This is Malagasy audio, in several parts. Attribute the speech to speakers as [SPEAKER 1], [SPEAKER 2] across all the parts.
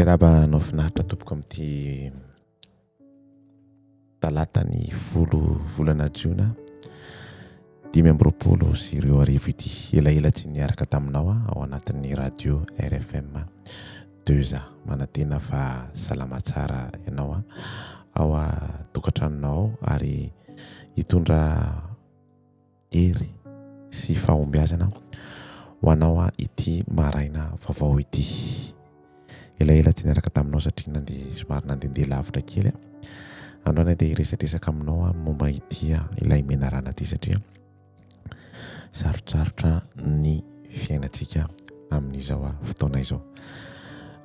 [SPEAKER 1] Miarahaba anao finaritra tompoko amin'ity talata ny folo volana jona 2025 ity. Elaela tsy niaraka taminao ao anatin'ny radio RFM 2A. Manantena fa salama tsara ianao ao an-tokantranonao ao ary hitondra hery sy fahombiazana ho anao ity maraina vaovao ity. Elaela tsy niaraka taminao satria nandeha somary nandehandeha lavitra kely aho. Androany aho dia hiresadresaka aminao momba ity ilay menarana ity satria sarotsarotra ny fiainantsika amin'izao fotoana izao.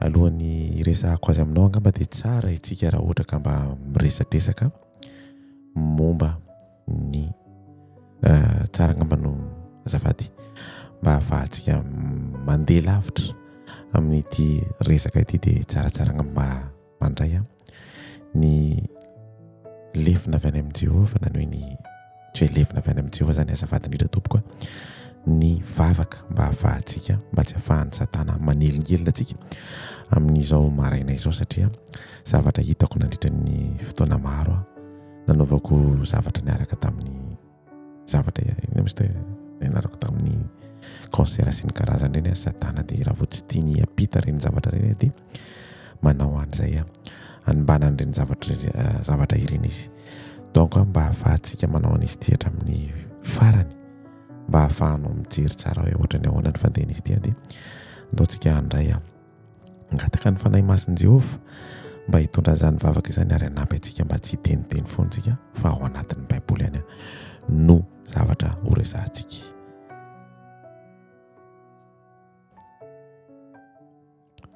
[SPEAKER 1] Alohan'ny hiresahako azy aminao angamba dia tsara isika raha ohatra ka mba miresadresaka momba ny tsara angamba no azafady mba ahafahantsika mandeha lavitra amin'ity resaka ity dia tsaratsara angamba mba mandray ny lefona avy any amin'i Jehovah na ny hoe ny tsy hoe lefona avy any amin'i Jehovah zany azafady indrindra tompoko a ny vavaka mba ahafahantsika mba tsy ahafahan'ny satana manelingelina antsika amin'izao maraina izao satria zavatra hitako nandritra ny fotoana maro aho nanaovako zavatra niaraka tamin'ny zavatra inona misy teo nianarako tamin'ny concert sy ny karazany ireny satana dia raha vao tsy tiany hiampita ireny zavatra ireny dia manao an'izay hanimbanany ireny zavatra zavatra ireny izy donc mba ahafahantsika manao an'izy ity hatramin'ny farany mba ahafahanao mijery tsara hoe ohatran'ny ahoana ny fandehan'izy ity dia andao tsika handray Hangataka ny Fanahy Masin'i Jehovah mba hitondra izany vavaka izany ary hanampy antsika mba tsy hiteniteny foana isika fa ao anatin'ny Baiboly ihany no zavatra horesahantsika.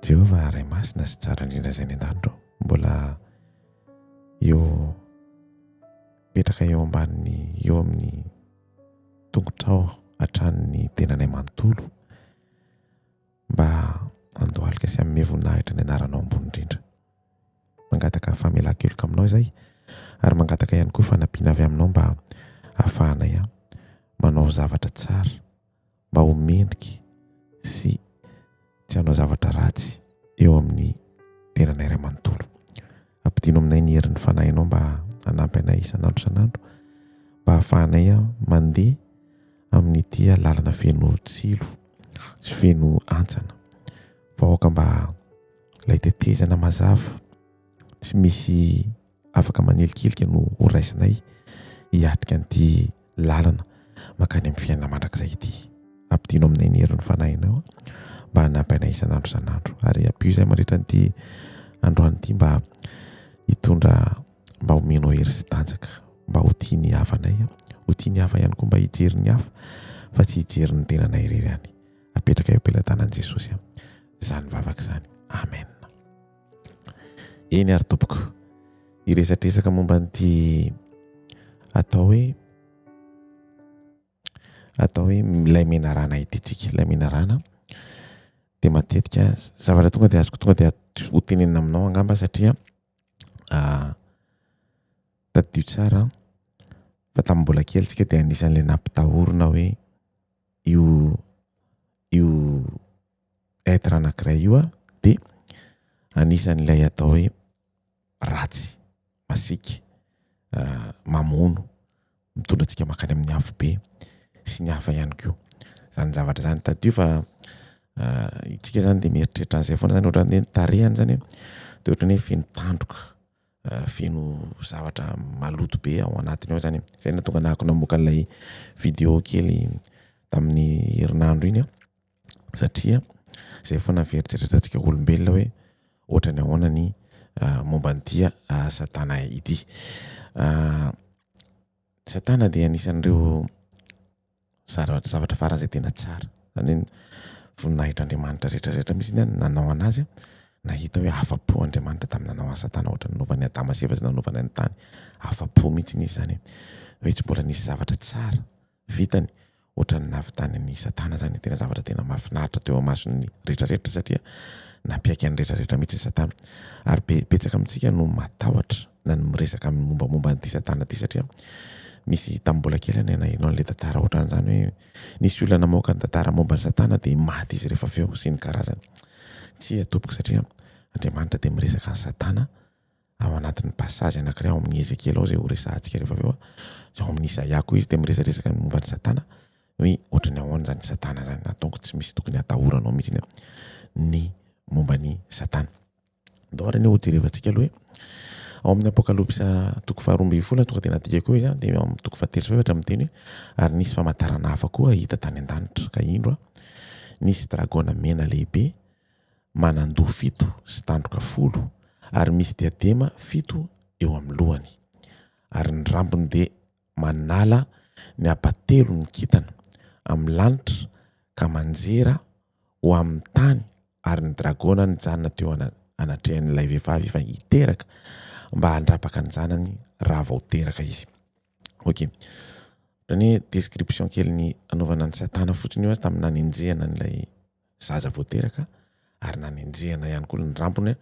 [SPEAKER 1] Jehovah Ray Masina sy tsara indrindra izay any an-danitra mbola eo mipetraka eo ambanin'ny eo amin'ny tongotrao hatrany ny tenanay manontolo. mba handohalika sy hanome voninahitra ny anaranao ambony indrindra. Mangataka famelan-keloka aminao izahay ary mangataka ihany koa fanampiana avy aminao mba hahafahanay manao zavatra tsara mba ho mendrika sy tsy hanao zavatra ratsy eo amin'ny tenanay iray manontolo. Ampidino aminay ny herin'ny fanahinao mba hanampy anay isan'andro isan'andro mba hahafahanay mandeha amin'ity lalana feno tsilo sy feno hantsana fa aoka mba ilay tetezana mazava tsy misy afaka manilikilika no ho raisinay hiatrika an'ity lalana mankany amin'ny fiainana mandrakizay ity. Ampidino aminay ny herin'ny fanahinao mba hanampy anay isan'andro isan'andro ary ampio izay mandritra an'ity androany ity mba hitondra mba homenao hery sy tanjaka mba ho tia ny havanay, ho tia ny hafa ihany koa mba hijery ny hafa fa tsy hijery ny tenanay irery ihany. Apetraka eo am-pelatanan'i Jesosy izany vavaka izany. Amen. Eny ary tompoko, hiresadresaka momba an'ity atao hoe atao hoe ilay menarana ity tsika, ilay menarana dia matetika zavatra tonga dia azoko tonga dia ho tenenina aminao angamba satria Tadidio tsara fa tamin'ny mbola kely tsika dia anisan'ilay nampitahorina hoe io io être anankiray io dia anisan'ilay atao hoe ratsy, masiaka, mamono, mitondra antsika mankany amin'ny afobe sy ny hafa ihany koa. Izany zavatra izany tadidio fa isika izany dia mieritreritra an'izay foana izany ohatran'ny hoe ny tarehiny izany dia ohatran'ny hoe feno tandroka, feno zavatra maloto be ao anatiny ao izany. Izay no nahatonga anahako namoaka an'ilay vidéo kely tamin'ny herinandro iny satria izay foana ny fieritreretantsika olombelona hoe ohatran'ny ahoana ny momba an'ity satana ity. Satana dia anisan'ireo zavatra faran'izay tena tsara. Izany hoe voninahitr'Andriamanitra rehetra rehetra mihitsy ny nanao an'azy, nahita hoe afa-po Andriamanitra tamin'ny nanao an'i Satana ohatran'ny nanaovany Adama sy Eva sy nanaovany ny tany. Afa-po mihitsy izy izany hoe tsy mbola nisy zavatra tsara vitany ohatran'ny nahavitany an'i Satana izany, tena zavatra tena mahafinaritra teo imason'ny rehetrarehetra satria nampiaiky an'ny rehetrarehetra mihitsy i Satana. Ary be, betsaka amintsika no matahotra na ny miresaka amin'ny mombamomba an'ity Satana ity satria misy tamin'ny mbola kely aho naheno an'ilay tantara ohatran'izany hoe nisy olona namoaka ny tantara momba an'i Satana dia maty izy rehefa avy eo sy ny karazany. Tsia tompoko satria. Andriamanitra dia miresaka an'i Satana ao anatin'ny passage anankiray ao amin'ny Ezekiela ao izay ho resahantsika rehefa avy eo. Ao amin'ny Isaia koa izy dia miresaresaka ny momba an'i Satana hoe ohatran'ny ahoana izany Satana izany. Donc tsy misy tokony hatahoranao mihitsy ny momba an'i Satana. Ndao ary anie hojerevantsika aloha hoe ao amin'ny Apokalypsa toko faha-12 tonga dia nadika koa izy dia ao amin'ny toko fahatelo sy fahefatra miteny hoe ary nisy famantarana hafa koa hita tany an-danitra ka indro nisy dragona mena lehibe manan-doha fito sy tandroka folo ary misy diadema fito eo amin'ny lohany ary ny rambony dia manala ny ampatelon'ny kintana amin'ny lanitra ka manjera ho amin'ny tany ary ny dragona nijanona teo anatrehan'ilay vehivavy efa hiteraka mba handrapaka ny zanany raha vao teraka izy. Ok. Ohatran'ny hoe description kely ny anaovana an'i Satana fotsiny io tamin'ny nanenjehana an'ilay zaza vao teraka ary nanenjehana ihany koa ny rambony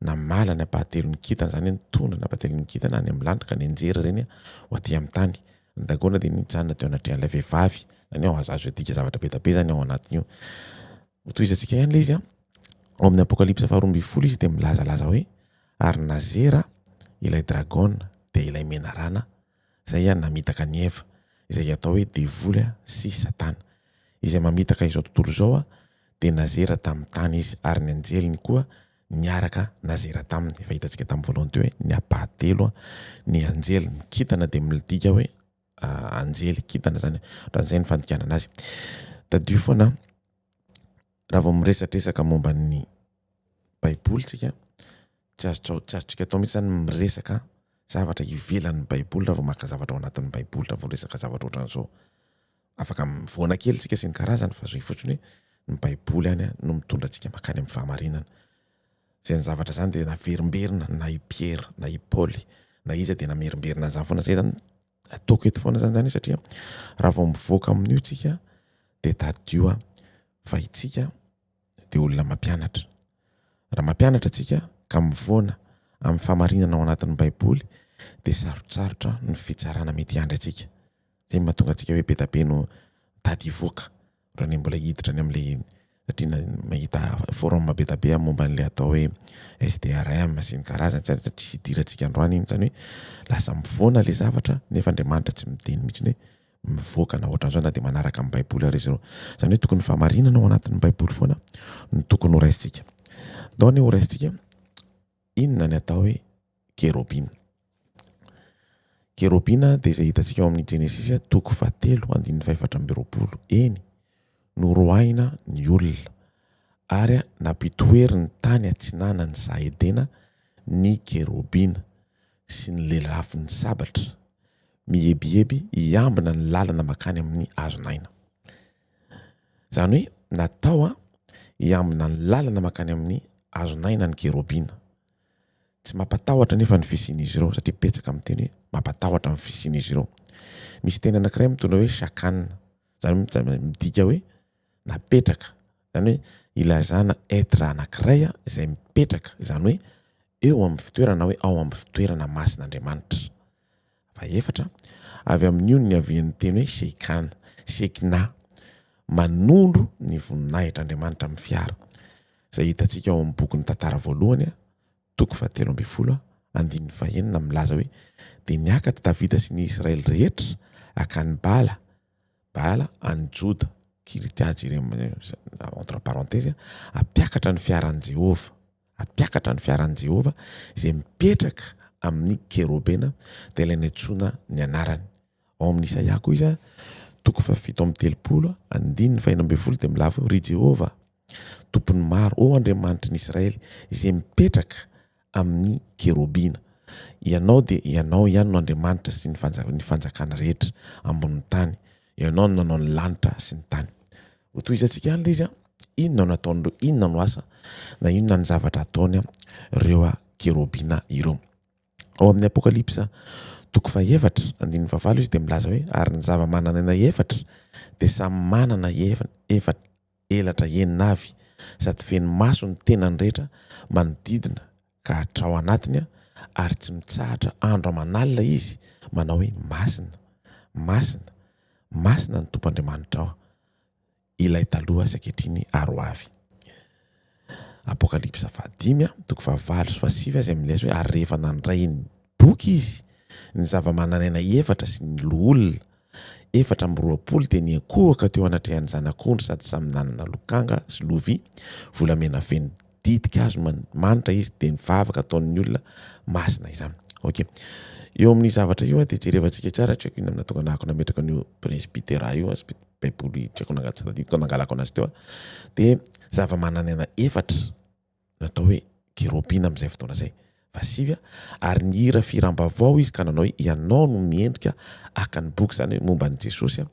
[SPEAKER 1] namala ny ampahatelon'ny kintana, izany hoe nitondra ny ampahatelon'ny kintana any amin'ny lanitra ka nianjera ireny ho aty amin'ny tany. Ny dagona dia nijanona teo anatrehan'ilay vehivavy, izany hoe azo adika zavatra be dia be izany ao anatin'io. Hotohizantsika ihany ilay izy an. Ao amin'ny Apokalypsa faharoa ambin'ny folo izy dia milazalaza hoe ary nazera ilay dragona dia ilay menarana izay namitaka an'i Eva, izay atao hoe devoly sy satana. Izay mamitaka izao tontolo izao dia nazera tamin'ny tany izy ary ny anjeliny koa niaraka nazera taminy. Efa hitantsika tamin'ny voalohany teo hoe ny ampahatelo ny anjely, ny kintana dia midika hoe anjely, kintana izany, ohatran'izay ny fandikanana azy. Tadidio foana raha vao miresadresaka momba ny baiboly tsika, tsy azo tsy azontsika atao mihitsy zany miresaka zavatra ivelan'ny baiboly raha vao maka zavatra ao anatin'ny baiboly raha vao resaka zavatra ohatran'izao. Afaka mivoana kely tsika sy ny karazany fa zay fotsiny hoe ny baiboly any no mitondra antsika makany amin'ny fahamarinana. Izay ny zavatra zany dia naverimberina na i Pierre na i Paoly na iza dia namerimberina an'izany foana. Zay zany ataoko eto foana zany zany satria raha vao mivoaka amin'io tsika dia tadidio fa itsika dia olona mampianatra. Raha mampianatra tsika ka mivoana amin'ny fahamarinana ao anatin'ny baiboly dia sarotsarotra ny fitsarana mety hiandry antsika. Zay no mahatonga antsika hoe be dia be no mitady hivoaka raha ny mbola hiditra any amin'ilay satria mahita forum be dia be momba an'ilay atao hoe SDRM sy ny karazany tsy tsy hidirantsika androany iny zany hoe lasa mivoana ilay zavatra nefa Andriamanitra tsy miteny mihitsy hoe mivoaka na ohatran'izao na dia manaraka ny baiboly ary izy ireo. Izany hoe tokony fahamarinana ao anatin'ny baiboly foana no tokony ho raisintsika. Ndao anie ho raisintsika inona ny atao hoe kerobina. Kerobina dia izay hitantsika ao amin'ny Genesisy toko fahatelo andininy fahefatra amby roapolo. Eny, noroahina ny olona ary nampitoeriny tany atsinanan'ny saha Edena ny kerobina sy ny lelafon'ny sabatra mihebiheby hiambina ny lalana mankany amin'ny hazon'aina. Izany hoe natao hiambina ny lalana mankany amin'ny hazon'aina ny kerobina. Tsy mampatahotra anefa ny fisian'izy ireo satria betsaka miteny hoe mampatahotra ny fisian'izy ireo. Misy teny anankiray mitondra hoe shakan, izany hoe midika hoe napetraka, izany hoe ilazana être anankiray izay mipetraka, izany hoe eo amin'ny fitoerana na hoe ao amin'ny fitoerana masin'Andriamanitra. Fahefatra, avy amin'io no niavian'ny teny hoe sheikana, shekinah, manondro ny voninahitr'Andriamanitra amin'ny fiara, izay hitantsika ao amin'ny bokin'ny Tantara voalohany, toko fahatelo ambin'ny folo, andininy fahenina, milaza hoe, Dia niakatra Davida sy ny Israely rehetra hankany Bala, Baala, any Joda, Kiritia-jerim, entre parenthèses, hampiakatra ny fiaran'i Jehovah. Hampiakatra ny fiaran'i Jehovah izay mipetraka amin'ny kerobena, dia ilay niantsoana ny anarany. Ao amin'ny Isaia koa izy, toko fahafito amby telopolo, andininy fahenina ambin'ny folo, dia milaza hoe, Ry Jehovah, Tompon'ny maro, ô Andriamanitry ny Israely, izay mipetraka amin'ny kerobina, Ianao dia Ianao ihany no Andriamanitra sy ny ny fanjakana rehetra ambonin'ny tany. Ianao no nanao ny lanitra sy ny tany. Hotohizantsika ihany ilay izy an. Inona no ataon'ireo, inona no asa na inona ny zavatra ataony ireo kerobina ireo. Ao amin'ny Apokalypsa toko fahefatra, andininy fahavalo izy dia milaza hoe ary ny zava-manan'aina efatra dia samy manana efa elatra enina avy sady feno maso ny tenany rehetra manodidina ka hatrao anatiny ary tsy mitsahatra andro aman'alina izy manao hoe masina, masina, masina ny Tompo Andriamanitrao, ilay taloha sy ankehitriny ary ho avy. Apokalypsa fahadimy, toko fahavalo sy fahasivy izay milaza hoe ary rehefa nandray ny boky izy, ny zava-manan'aina efatra sy ny loholona 24 dia niankohoka teo anatrehan'ny Zanak'ondry sady samy nanana lokanga sy lovia volamena feno ditin-kazo manitra izy dia nivavaka ataon'ny olona masina izany. Ok. Eo amin'ny zavatra io dia jerevantsika tsara, tsy haiko inona no nahatonga anahako nametraka an'io presbytera io, baiboly tsy haiko nanga tsy tadidiko nangalako anazy teo dia zava-manan'aina efatra natao hoe kerobina amin'izay fotoana izay fahasivy ary nihira fihiram-baovao izy ka nanao hoe ianao no miendrika haka ny boky, izany hoe momba an'i Jesosy,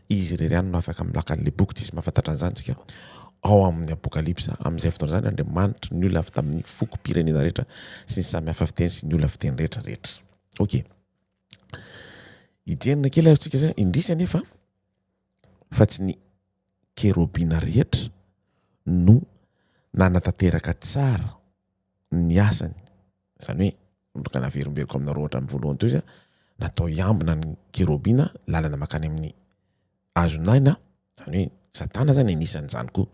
[SPEAKER 1] izy irery ihany no afaka milaka an'ilay boky, tsisy mahafantatra an'izany tsika ao amin'ny Apokalypsa. Amin'izay fotoana izany Andriamanitry ny olona avy tamin'ny fokom-pirenena rehetra sy ny samy hafa fiteny sy ny olona fiteny rehetra rehetra. Ok. Hijerina kely ary tsika zany, indrisy anefa fa tsy ny kerobina rehetra no nanatanteraka tsara ny asany, izany hoe araka naverimberiko aminareo hatramin'ny voalohany teo izy, natao hiambina ny kerobina lalana mankany amin'ny hazon'aina, izany hoe Satana zany anisan'izany koa,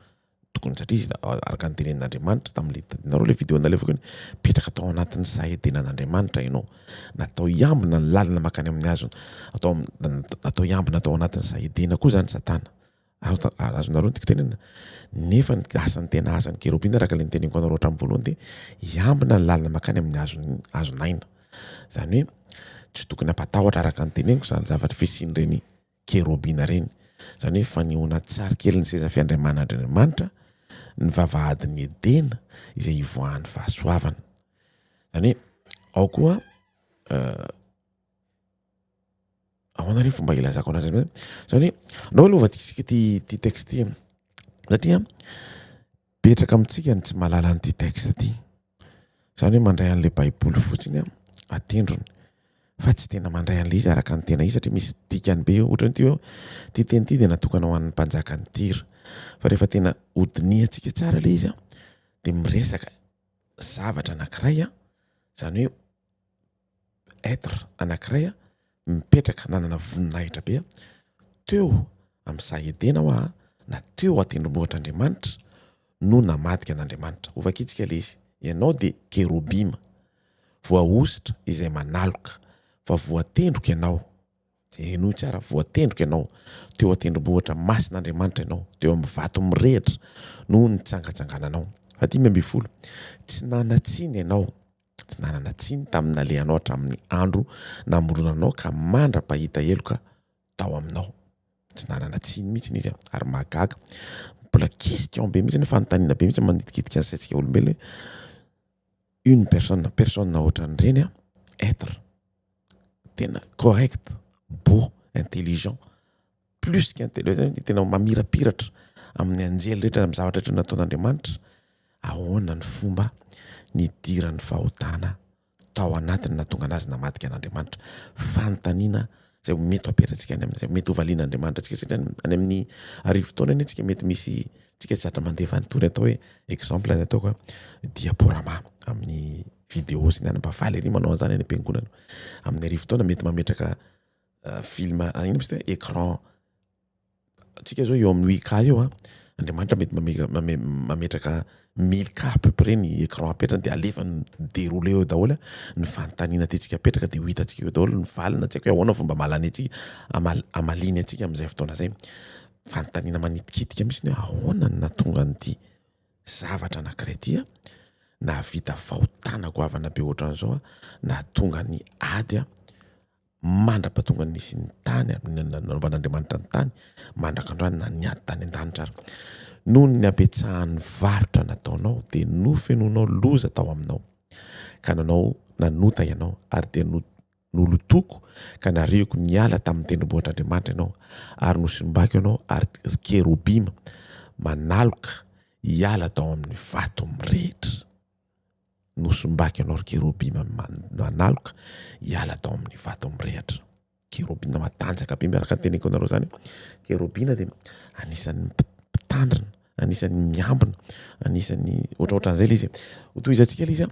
[SPEAKER 1] tokony satria izy araka ny tenenin'Andriamanitra tamin'ilay tadidinareo ilay vidéo nalefako iny, mipetraka tao anatin'ny saha edenan'Andriamanitra ianao, natao hiambina ny lalana mankany amin'ny hazona, atao natao hiambina tao anatin'ny saha edena koa zany Satana. Azonareo ny tiako tenenina? Nefa ny asan'ny tena asan'ny kerobina araka ilay niteneniko anareo hatramin'ny voalohany dia hiambina ny lalana mankany amin'ny hazon'ny hazon'aina. Izany hoe tsy tokony hampatahotra araka ny teneniko izany zavatra fisian'ireny kerobina ireny. Izany hoe fanehoana an-tsary kely ny seza fiandriamanan'Andriamanitra, ny vavahadin'i Edena izay ivoahan'ny fahasoavana. Izany hoe ao koa Ahoana re fomba ilazako anazy amizay? Zany hoe anao aloha vadikitsika ity ity texte ity satria betraka amintsika ny tsy mahalala an'ity texte ity. Zany hoe mandray an'ilay baiboly fotsiny a atendrony fa tsy tena mandray an'ilay izy araka ny tena izy satria misy dikany be eo. Ohatra hoe ity hoe ity teny ity dia natokana ho an'ny mpanjakan'i Tyr. Fa rehefa tena hodinihantsika tsara ilay izy a dia miresaka zavatra anankiray a, zany hoe être anankiray mipetraka nanana voninahitra be teo amin'ny saha Edena hoa na teo an-tendrombohitr'Andriamanitra no namadika an'Andriamanitra. Hovakitsika ilay izy. Ianao dia kerobima, voahosotra izay manaloka, fa voatendroko ianao. Henoy tsara, voatendroko ianao. Teo an-tendrombohitra masin'Andriamanitra ianao, teo amin'ny vato mirehitra no nitsangatsangananao. Faha-15, Tsy nanan-tsiny ianao. Tsy nanana tsiny tamin'ny nalehanao hatramin'ny andro namoronanao ka mandra-pahita heloka tao aminao. Tsy nanana tsiny mihitsy izy ary mahagaga. Mbola question be mihitsy, fanontaniana be mihitsy manitikitika ny saintsika olombelona hoe une personne, personne ohatran'ireny être tena correct, beau, intelligent, plus qu'intelligent, tena mamirapiratra amin'ny anjely rehetra, amin'ny zavatra rehetra nataon'Andriamanitra, ahoana ny fomba nidiran'ny fahotana tao anatiny nahatonga anazy namadika an'Andriamanitra? Fanontaniana izay mety ho apetratsika any amin'izay mety ho valian'Andriamanitra antsika satria any amin'ny arivo taona anie tsika mety misy tsika tsy zatra mandefa an'itony atao hoe exemple ny ataoko diaporama amin'ny vidéo sy ny any mba faly ery manao an'izany any am-piangonana. Amin'ny arivo taona mety mametraka film ino moa izy ty écran tsika zao eo amin'ny 8K eo a, Andriamanitra mety mametraka 1000K à peu près ny écran apetrany de alefany déroulé eo daholo ny fanontaniana tiantsika apetraka de ho hitantsika eo daholo ny valiny, tsy haiko hoe ahoana fomba amalany antsika amaliany antsika amin'izay fotoana izay. Fanontaniana manitikitika mihitsy ny hoe ahoana no nahatonga an'ity zavatra anankiray ity a, nahavita fahotana goavana be ohatran'izao a, nahatonga ny ady a, mandra-pahatonga nisian'ny tany, nanaovan'Andriamanitra ny tany, mandraka androany na niady tany an-danitra ary. Noho ny habetsahan'ny varotra nataonao dia nofenoinao loza tao aminao, ka nanao nanota ianao, ary dia nolotoko ka nariako niala tamin'ny tendrombohitr'Andriamanitra ianao, ary nosimbako ianao, ary kerobima manaloka hiala tao amin'ny vato mirehitra. Nosombako ianao ry kerobima manaloka hiala tao amin'ny vato mirehitra. Kerobina matanjaka be miaraka ny teneniko anareo zany. Kerobina dia anisan'ny mpitandrina, anisan'ny miambina, anisan'ny ohatraohatran'izay ilay izy. Hotohizantsika ilay izy.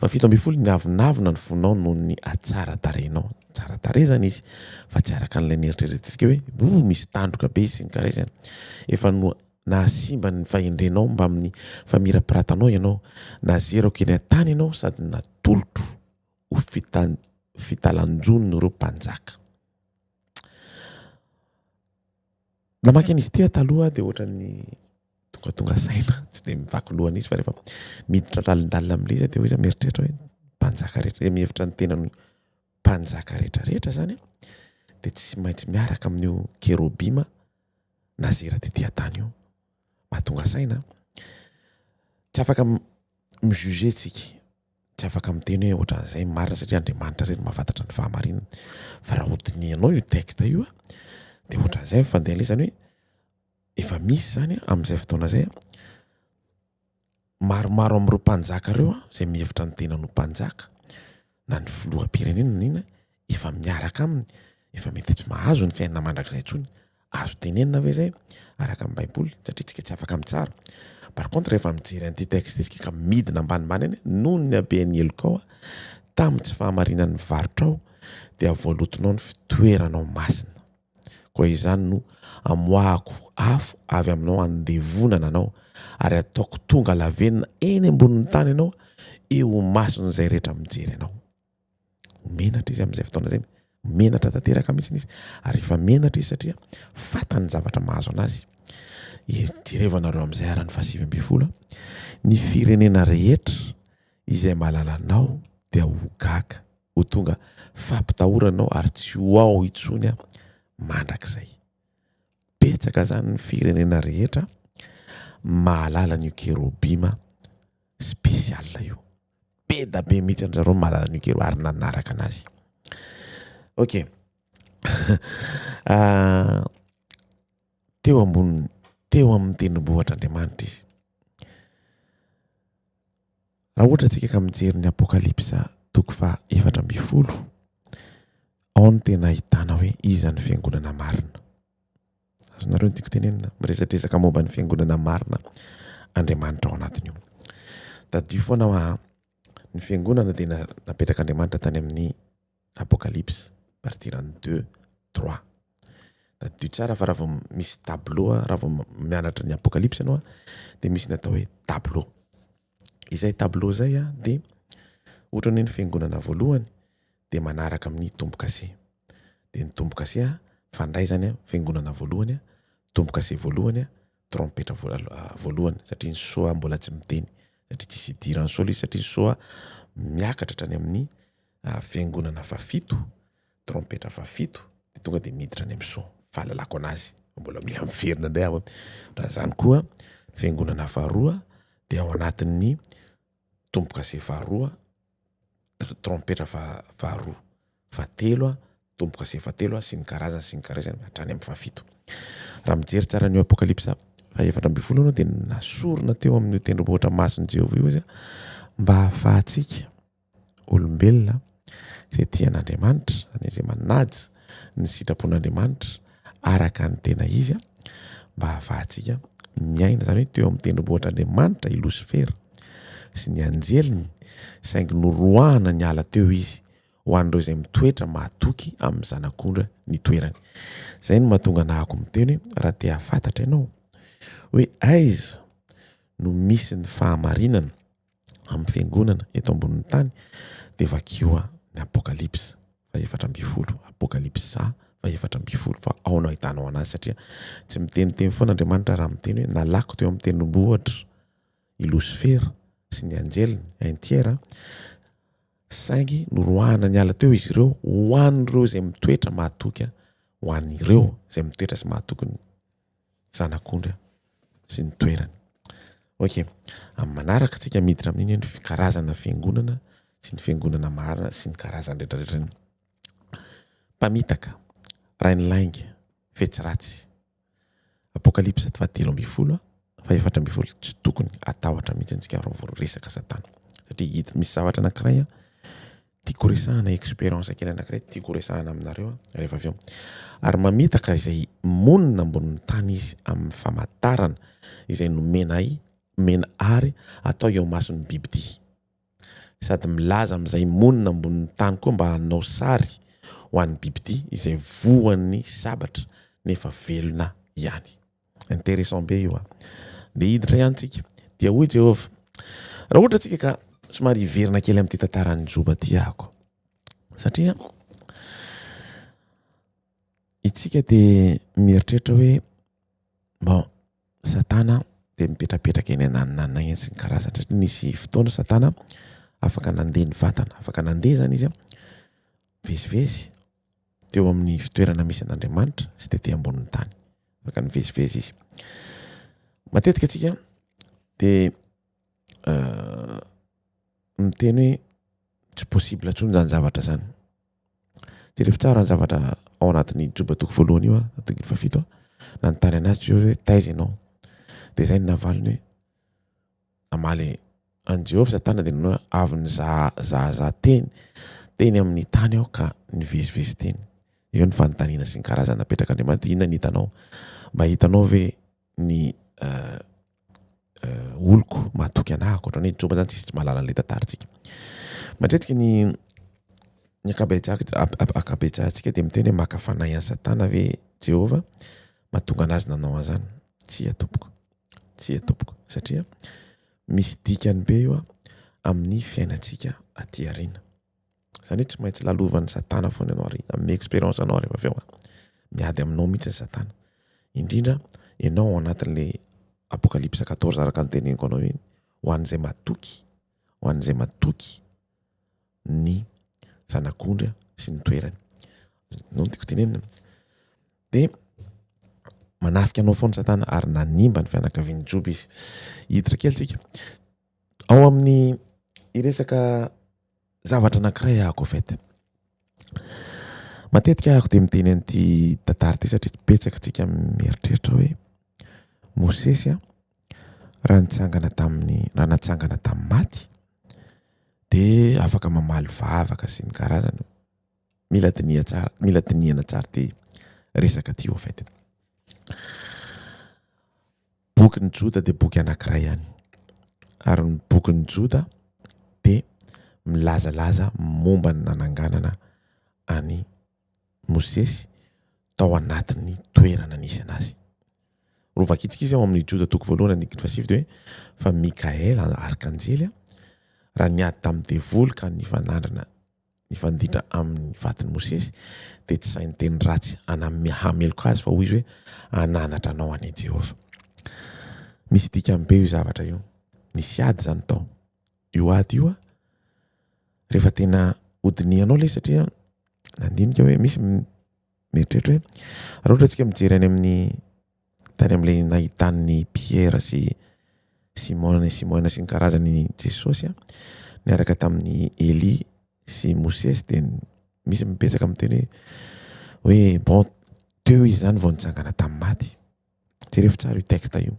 [SPEAKER 1] Fa 17, niavonavona ny fonao noho ny hatsara tarehinao. Tsara tarehy zany izy fa tsy araka an'ilay nieritreretintsika hoe misy tandroka be sy ny karazany. Efa no. Nahasimba ny fahendrenao mbamin'ny famirapiratanao ianao. Nazerako eny an-tany ianao sady natolotro ho fitalanjon'ireo mpanjaka. Namaky an'izy ity aho taloha dia ohatran'ny tongatonga saina, tsy dia mivaky loha an'izy fa rehefa miditra lalindalina amin'ilay izy dia hoy izy mieritreritra hoe mpanjaka rehetra, mihevitra ny tenany mpanjaka rehetra rehetra zany dia tsy maintsy miaraka amin'io kerobima nazera tety an-tany io. Mahatonga saina. Tsy afaka mi-juger tsika. Tsy afaka miteny hoe ohatran'izay ny marina satria Andriamanitra irery no mahafantatra ny fahamarinana. Fa raha hodinihanao io texte io dia ohatran'izay ny fandehan'ilay izy, izany hoe efa misy izany amin'izay fotoana izay maromaro amin'ireo mpanjaka ireo izay mihevitra ny tenany ho mpanjaka na ny filoham-pirenena na inona efa miaraka aminy, efa mety tsy mahazo ny fiainana mandrakizay intsony. Azo tenenina ve izay araka ny Baiboly? Satria tsika tsy afaka mitsara. Par contre rehefa mijery an'ity texte ity tsika ka midina ambanimbany any, noho ny haben'ny helokao tamin'ny tsy fahamarinan'ny varotrao dia voalotonao ny fitoeranao masina. Koa izany no amoahako afo avy aminao handevonana anao, ary hataoko tonga lavenona eny ambonin'ny tany ianao eo imason'izay rehetra mijery anao. Ho menatra izy amin'izay fotoana izay, menatra tanteraka mihitsy izy, ary efa menatra izy satria fantany ny zavatra mahazo anazy. Jerevo anareo amin'izay ara ny faha-19, ny firenena rehetra izay mahalala anao dia ho gaga, ho tonga fampitahorana anao ary tsy ho ao intsony aho mandrakizay. Betsaka izany ny firenena rehetra mahalala an'io kerobima spécial io. Be da be mihitsy an-dry zareo mahalala an'io kerobima ary nanaraka anazy. Ok. Teo ambony, teo amin'ny tendrombohitr'Andriamanitra izy. Raha ohatra antsika ka mijery ny Apokalypsa toko faha 14, ao no tena ahitana hoe iza ny fiangonana marina. Azonareo ny tiako tenenina, miresadresaka momba ny fiangonana marina Andriamanitra ao anatin'io. Tadidio foana hoa, ny fiangonana dia napetrak'Andriamanitra tany amin'ny Apocalypse, partir ny 2, 3. Tadidio tsara fa raha vao misy tableau, raha vao mianatra ny Apocalypse ianao dia misy ny atao hoe tableau. Izay tableau izay dia ohatran'ny hoe ny fiangonana voalohany dia manaraka amin'ny tombo-kase. Dia ny tombo-kase mifandray izany fiangonana voalohany, tombo-kase voalohany, trompetra voalohany satria ny soa mbola tsy miteny satria tsisy idiran'ny soa ilay izy satria ny soa miakatra hatrany amin'ny fiangonana fahafito, trompetra fahafito dia tonga dia miditra any amin'ny soa, fahalalako anazy fa mbola mila miverina indray aho. Raha izany koa ny fiangonana faharoa dia ao anatin'ny tombo-kase faharoa, trompetra faharoa, fahatelo, tombo-kase fahatelo sy ny karazany sy ny karazany hatrany amin'ny fahafito. Raha mijery tsara an'io Apokalypsa faha-efatra ambin'ny folo ianao dia nasorina teo amin'io tendrombohitra masin'i Jehovah io izy mba hahafahantsika olombelona izay tia an'Andriamanitra, izany hoe izay manaja ny sitrapon'Andriamanitra araka ny tena izy, mba hahafahantsika miaina, izany hoe teo amin'ny tendrombohitr'Andriamanitra i Losifera sy ny anjeliny, saingy noroahana niala teo izy ho an'ireo izay mitoetra mahatoky amin'ny Zanak'ondry ny toerany. Izay no mahatonga anahako miteny hoe raha te hahafantatra ianao hoe aiza no misy ny fahamarinana amin'ny fiangonana eto ambonin'ny tany dia vakio ny Apokalypsa faha 14, Apokalypsa faha 14 fa ao no ahitanao anazy satria tsy miteniteny foana Andriamanitra raha miteny hoe nalako teo amin'ny tendrombohitra i Losifera sy ny anjeliny un tiers saingy noroahana niala teo izy ireo ho an'ireo izay mitoetra mahatoky ho an'ireo izay mitoetra sy mahatoky ny zanak'ondry sy ny toerany. Ok, amin'ny manaraka tsika miditra amin'iny ny karazana fiangonana sy ny fiangonana marina sy ny karazany rehetrarehetra iny. Mpamitaka, rain'ny lainga, fetsy ratsy. Apokalypsa fahatelo ambin'ny folo, faha-14, tsy tokony hatahotra mihitsy antsika raha vao resaka Satana. Satria hita misy zavatra anankiray tiako resahana, expérience kely anankiray tiako resahana aminareo rehefa avy eo. Ary mamitaka izay monina ambonin'ny tany izy amin'ny famantarana izay nomena ahy, nomena ary atao eo imason'ny bibidia. Sady milaza amin'izay monina ambonin'ny tany koa mba hanao sary ho an'ny bibidia izay voan'ny sabatra nefa velona ihany. Intéressant be io a. Ndeha hiditra ihany tsika. Dia hoy Jehovah, raha ohatra tsika ka somary hiverina kely amin'ity tantaran'i Joba ty ahako. Satria itsika dia mieritreritra hoe bon Satana dia mipetrapetraka eny ananonanona eny sy ny karazany satria nisy fotoana Satana afaka nandeha ny vatana, afaka nandeha zany izy mivezivezy teo amin'ny fitoerana misy an'Andriamanitra sy tety ambonin'ny tany. Afaka nivezivezy izy. Matetika antsika dia miteny hoe tsy possible intsony zany zavatra zany. Jereo tsara ny zavatra ao anatin'ny Joba toko voalohany io, andininy fahafito. Nanontany anazy Jehovah hoe taiza ianao? Dia izay no navaliny hoe namaly an'i Jehovah Satana dia nanao hoe avy nizahazaha teny teny amin'ny tany aho ka nivezivezy teny. Eo ny fanontaniana sy ny karazana napetrak'Andriamanitra, inona ny hitanao? Mba hitanao ve ny oloko mahatoky anah ankoatra ny hoe Joba zany tsisy tsy mahalala an'ilay tantarantsika. Matetika ny ny ankabetsahantsika dia miteny hoe maka fanahy an'i Satana ve Jehovah mahatonga anazy nanao an'izany? Tsia tompoko. Tsia tompoko, satria misy dikany be io amin'ny fiainantsika aty aoriana. Izany hoe tsy maintsy lalovan'i Satana foana ianao ary amin'ny expérience anao rehefa avy eo. Miady aminao mihitsy ny Satana. Indrindra ianao ao anatin'ilay Apokalypse 14 araka ny teneniko anao iny, ho an'izay matoky, ho an'izay matoky ny zanak'ondry sy ny toerany. No tiako tenenina. Dia manafika anao foana Satana ary nanimba ny fianakavian'i Joba izy. Hiditra kely tsika. Ao amin'ny hiresaka zavatra anankiray ahako en fait. Matetika ahako dia miteny an'ity tantara ity satria betsaka tsika mieritreritra hoe Mosesy a raha nitsangana tamin'ny raha natsangana tamin'ny maty dia afaka mamaly vavaka sy ny karazany. Mila diniha tsara, mila dinihana tsara ity resaka ity au fait. Bokin'i Joda dia boky anankiray ihany. Ary ny bokin'i Joda dia milazalaza momba ny nananganana an'i Mosesy tao anatin'ny toerana nisy anazy. Rovakitsika izy ao amin'ny Joda toko voalohany andininy fahasivy dia hoe fa Mikaela arkanjely raha niady tamin'ny devoly ka nifanandrina nifanditra amin'ny vadin'i Mosesy dia tsy sahy niteny ratsy hameloka azy fa hoy izy hoe hananatra anao anie Jehovah. Misy dikany be io zavatra io. Nisy ady izany tao. Io ady io rehefa tena hodinihanao ilay satria nandinika hoe misy mieritreritra hoe raha ohatra antsika mijery any amin'ny tany amin'ilay nahitan'ny Piera sy Simona Simona sy ny karazany Jesosy niaraka tamin'ny Elia sy Mosesy dia misy mibetsaka miteny hoe hoe bon teo izy zany vao nitsangana tamin'ny maty. Jerevo tsara io texte io.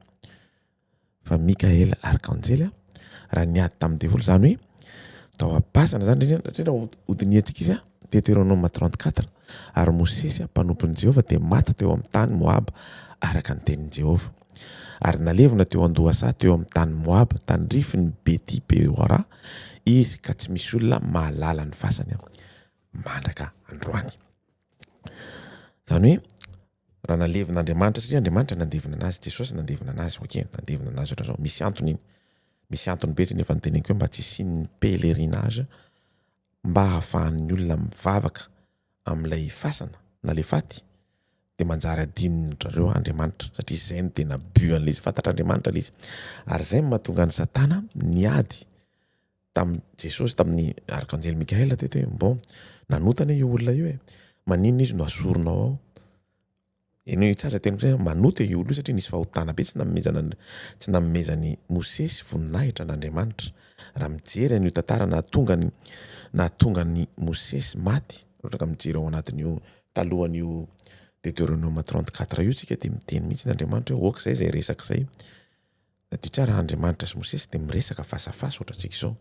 [SPEAKER 1] Fa Mikaela arkanjely raha niady tamin'ny devoly izany hoe tao am-pasana zany satria raha hodinihantsika izy Deutéronome 34 ary Mosesy mpanompon'i Jehovah dia maty teo amin'ny tany Moaba araka ny tenin'i Jehovah. Ary nalevina teo an-dohasaha teo amin'ny tany Moaba tandrifin'i Beti-Peora izy ka tsy misy olona mahalala ny fasany mandraka androany. Izany hoe raha nalevin'Andriamanitra satria Andriamanitra nandevina anazy, Jesosy nandevina anazy, ok, nandevina anazy ohatran'izao. Misy antony iny. Misy antony be tsy nefa noteneniko hoe mba tsy hisian'ny pèlerinage mba hahafahan'ny olona mivavaka amin'ilay fasana na le faty dia manjary adinondrareo Andriamanitra satria izay no tena but an'ilay izy, fantatr'Andriamanitra ilay izy. Ary izay no mahatonga an'i Satana niady tamin'i Jesosy, tamin'ny arkanjely Mikaela teto hoe bon, nanota anie io olona io e, maninona izy no asorinao ao? Henoy tsara teniko zay, manota io olona io satria nisy fahotana be tsy nanomezana tsy nanomezan'i Mosesy voninahitra an'Andriamanitra. Raha mijery an'io tantara nahatonga ny nahatonga an'i Mosesy maty, raha ohatra ka mijery ao anatin'io talohan'io Deuteronome 34 io tsika dia miteny mihitsy Andriamanitra hoe ok zay zay resaka zay. Tadidio tsara Andriamanitra sy Mosesy dia miresaka face à face ohatrantsika izao.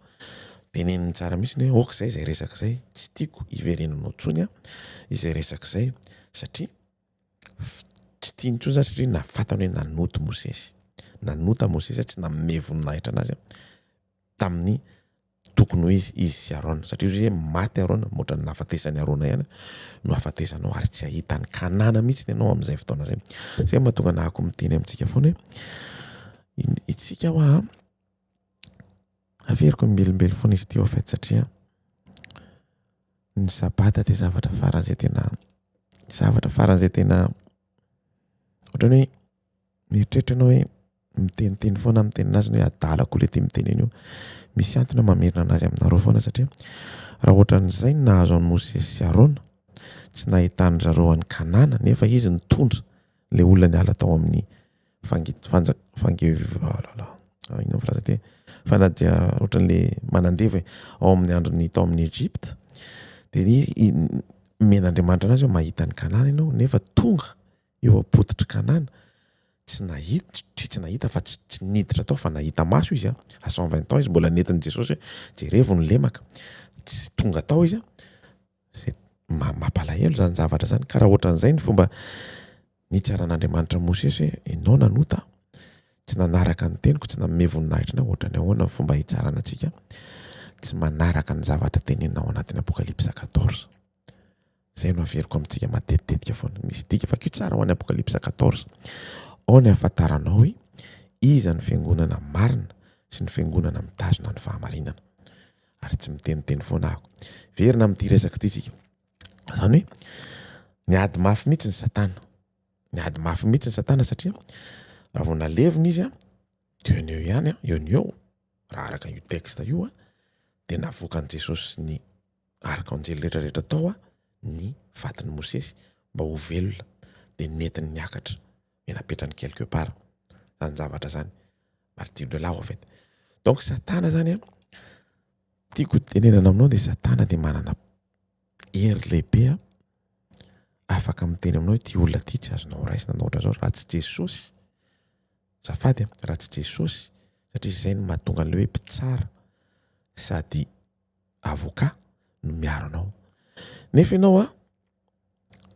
[SPEAKER 1] Teneniny tsara mihitsy hoe ok zay zay resaka zay, tsy tiako hiverenanao intsony izay resaka izay satria tsy tiany intsony zany satria nafatany hoe nanoto Mosesy. Nanota Mosesy tsy nanome voninahitra anazy tamin'ny. tokony ho izy, izy sy Arona. Satria hozy hoe maty Arona, ohatran'ny nahafatesan'i Arona ihany no hahafatesanao ary tsy hahita an'i Kanana mihitsy ianao amin'izay fotoana izay. Izay mahatonga anahako miteny amintsika foana hoe itsika hoa averiko mivelombelo foana izy ity au fait satria ny sabata dia zavatra faran'izay tena zavatra faran'izay tena ohatran'ny hoe mieritreritra ianao hoe miteniteny foana amin'ny tenin'azy hoe adala koa le ty miteny an'io. Misy antony aho mamerina anazy aminareo foana satria raha ohatran'izay ny nahazo an'i Mosesy sy Arona, tsy nahitan-dry zareo an'i Kanana nefa izy nitondra ilay olona niala tao amin'ny fangi- fanja- fange- oh là là, inona ny filaza ty? Fa na dia ohatran'le manandevo e, ao amin'ny andron'ny tao amin'ny Egypte, dia nomen'Andriamanitra anazy hoe mahita an'i Kanana ianao nefa tonga eo am-pototr'i Kanana, tsy nahita, tsy nahita fa tsy tsy niditra tao fa nahita maso izy a, à 120 ans izy mbola nentin'i Jesosy hoe jerevo ny lemaka, tsy tonga tao izy a, zay mampalahelo zany zavatra zany, ka raha ohatran'izay ny fomba nitsaran'Andriamanitra Mosesy hoe ianao nanota, tsy nanaraka ny teniko, tsy nanome voninahitra anao, ohatran'ny ahoana ny fomba hitsarana antsika tsy manaraka ny zavatra tenenina ao anatin'ny Apokalypsa 14. Izay no averiko amintsika matetitetika foana. Misy dika vakio tsara ho an'ny Apokalypsa 14. Ao ny ahafantaranao hoe iza ny fiangonana marina sy ny fiangonana mitazona ny fahamarinana. Ary tsy miteniteny foana aho. Verina amin'ity resaka ity isika. Izany hoe niady mafy mihitsy ny Satana. Niady mafy mihitsy ny Satana satria raha vao nalevina izy dia eo no eo ihany, eo no eo, raha araka io texte io dia navoakan'i Jesosy sy ny arkanjely rehetra rehetra tao ny fatin'i Mosesy mba ho velona dia nentiny niakatra dia napetrany quelque part zany zavatra zany partir de là en fait donc satana zany a tiako tenenana aminao dia satana dia manana hery lehibe a afaka miteny aminao hoe ty olona ty tsy azonao raisina na ohatran'izao raha tsy Jesosy zafady a raha tsy Jesosy satria izay no mahatonga an'ilay hoe mpitsara sady avocat no miaro anao. Nefa ianao a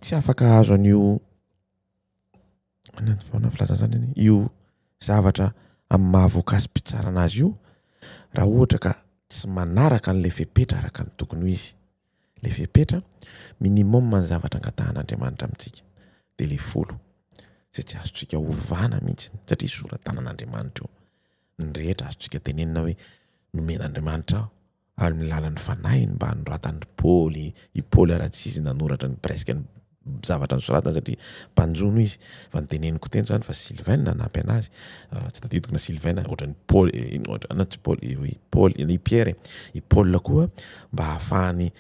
[SPEAKER 1] tsy afaka hahazo an'io ahoana filazana izany anie? Io zavatra amin'ny maha avocat sy mpitsara anazy io raha ohatra ka tsy manaraka an'ilay fepetra araka ny tokony ho izy. Ilay fepetra minimum ny zavatra angatahan'Andriamanitra amintsika dia ilay folo izay tsy azontsika ovana mihitsy satria sora-tanan'Andriamanitra io. Ny rehetra azontsika tenenina hoe nomen'Andriamanitra aho amin'ny lalan'ny fanahiny mba hanoratan'i Paoly, i Paoly ara tsy izy nanoratra ny presque ny zavatra nosoratany satria mpanjono izy fa ny teneniko teny zany fa Sylvain nanampy anazy, tsy tadidiko na Sylvain ohatran'i Paoly na tsy Paoly i Paoly i Pierre i Paul koa mba hahafahany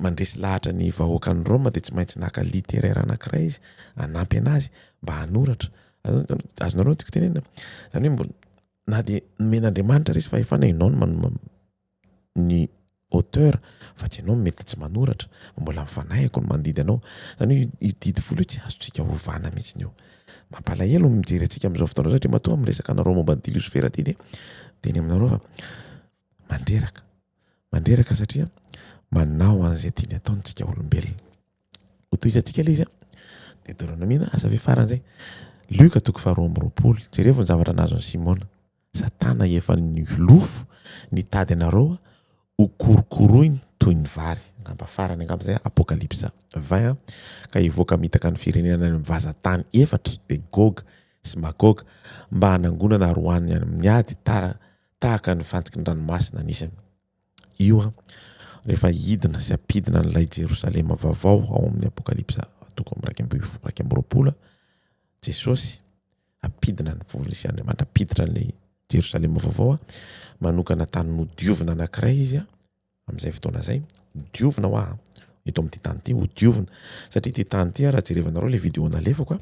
[SPEAKER 1] mandresy lahatra ny vahoakan'i Roma dia tsy maintsy naka littéraire anankiray izy hanampy anazy mba hanoratra. Azonareo ny tiako tenenina? Zany hoe mbola na dia nomen'Andriamanitra ary izy fahefana ianao no ny auteur fa tsy ianao mety tsy manoratra fa mbola ny fanahiko no mandidy anao. Zany hoe io didy folo io tsy azontsika ovana mihitsy io. Mampalahelo ny mijery antsika amin'izao fotoana izao satria matoa miresaka anareo momba an'ity Lucifer ity dia teny aminareo fa mandreraka, mandreraka satria manao an'izay tiany atao ny tsika olombelona. Hotohizantsika ilay izy an. Deutéronome asa ve farany izay. Lioka toko faharoa amby roapolo. Jerevo ny zavatra nahazo an'i Simona. Satana efa nilofo nitady anareo ho korokoroiny toy ny vary. Angamba farany angamba izay Apokalypsa 20 ka hivoaka mitaka ny firenena any amin'ny vazan-tany efatra dia Goga sy Magoga mba hanangonana ary ho any amin'ny ady tara tahaka ny fantsiky ny ranomasina anisany. Io an, rehefa hidina sy hampidina an'ilay Jerosalema vaovao ao amin'ny Apokalypsa toko 21, Jesosy hampidina ny volisy Andriamanitra hampiditra an'ilay Jerosalema vaovao, manokana tany nodiovina anankiray izy amin'izay fotoana izay, diovina hoa eto amin'ity tany ity, hodiovina satria ity tany ity raha jerevanareo ilay vidéo nalefako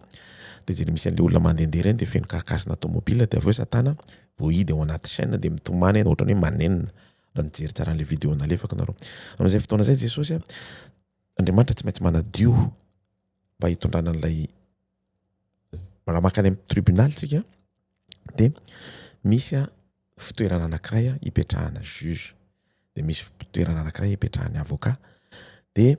[SPEAKER 1] dia jere misy an'ilay olona mandehandeha ireny dia feno carcasse-na tomobile dia avy eo Satana voahidy ao anaty chaîne dia mitomany ianao ohatran'ny hoe manenina raha nijery tsara an'ilay vidéo nalefako nareo. Amin'izay fotoana izay Jesosy Andriamanitra tsy maintsy manadio mba hitondrana an'ilay raha mankany amin'ny tribunal tsika dia misy fitoerana anankiray ipetrahana juge dia misy fitoerana anankiray ipetrahan'ny avocat dia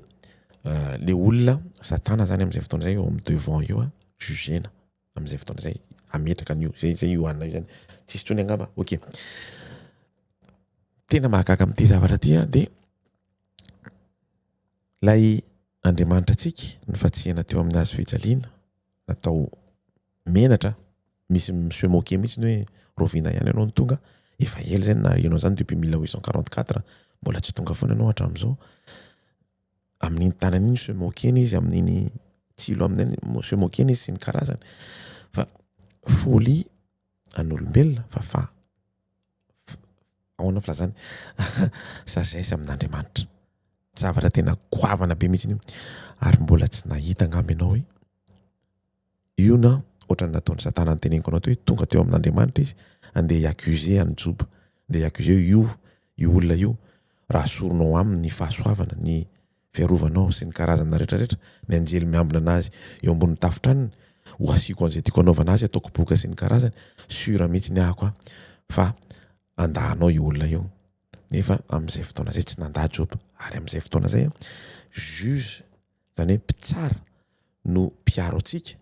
[SPEAKER 1] le olona satana zany amin'izay fotoana izay eo amin'ny devant eo jugena amin'izay fotoana izay ametraka an'io zay zay io anona io zany tsisy intsony angamba ok. Tena mahagaga amin'ity zavatra ity an, dia ilay Andriamanitra antsika nifantsihana teo amin'ny hazo fijaliana, natao menatra, misy mi-se moquer mihitsy ny hoe rahoviana ihany ianao no tonga, efa ela izay no naheno an'izany depuis 1844, mbola tsy tonga foana ianao hatramin'izao. Amin'iny tanana iny se moquer-na izy, amin'iny tsilo amin'iny se moquer-na izy sy ny karazany. Fa folie an'olombelona fa fa ahoana filazany sagesse amin'Andriamanitra. Zavatra tena goavana be mihitsy io ary mbola tsy nahita angamba ianao hoe io na ohatran'ny nataon'i Satana niteneniko anao teo hoe tonga teo amin'Andriamanitra izy andeha hi-accuser an'i Joba, andeha hi-accuser io io olona io raha asorinao aminy ny fahasoavana, ny fiarovanao sy ny karazana rehetra rehetra, ny anjely miambina anazy eo ambonin'ny tafon-tranony, ho asiako an'izay tiako anaovana azy, ataoko boka sy ny karazany, sûr mihitsy ny ahako a, fa andahanao io olona io, nefa amin'izay fotoana izay tsy nandà Joba, ary amin'izay fotoana izay juge, izany hoe mpitsara no mpiaro antsika,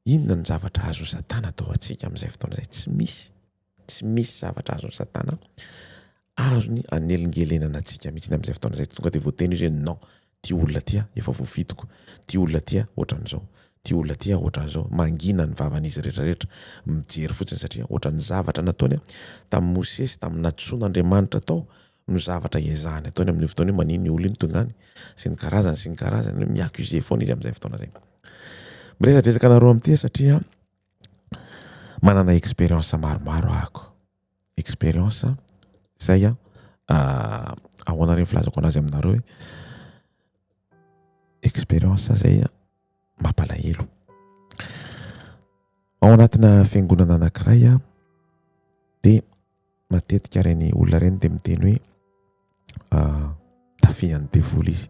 [SPEAKER 1] inona no zavatra azon'i Satana atao antsika amin'izay fotoana izay? Tsy misy. Tsy misy zavatra azon'i Satana azony anelingelenana antsika mihitsy amin'izay fotoana izay. Tonga dia voateny izy hoe non, ty olona ty efa voafidiko, ty olona ty ohatran'izao, ty olona ty ohatran'izao. Mangina ny vavan'izy rehetra rehetra, mijery fotsiny satria ohatran'ny zavatra nataony tamin'i Mosesy, tamin'ny nantsoin'Andriamanitra tao no zavatra ezahany ataony amin'io fotoana io, manino io olona io no tonga any, sy ny karazany sy ny karazany, mi-accuser foana izy amin'izay fotoana izay. Miresadresaka anareo amin'ity satria Manana expérience maromaro ahako, expérience zay an, ahoana re ny filazako anazy aminareo e, expérience zay mampalahelo. Ao anatina fiangonana anankiray aho dia matetika ireny olona ireny dia miteny hoe tafihan'ny devoly izy,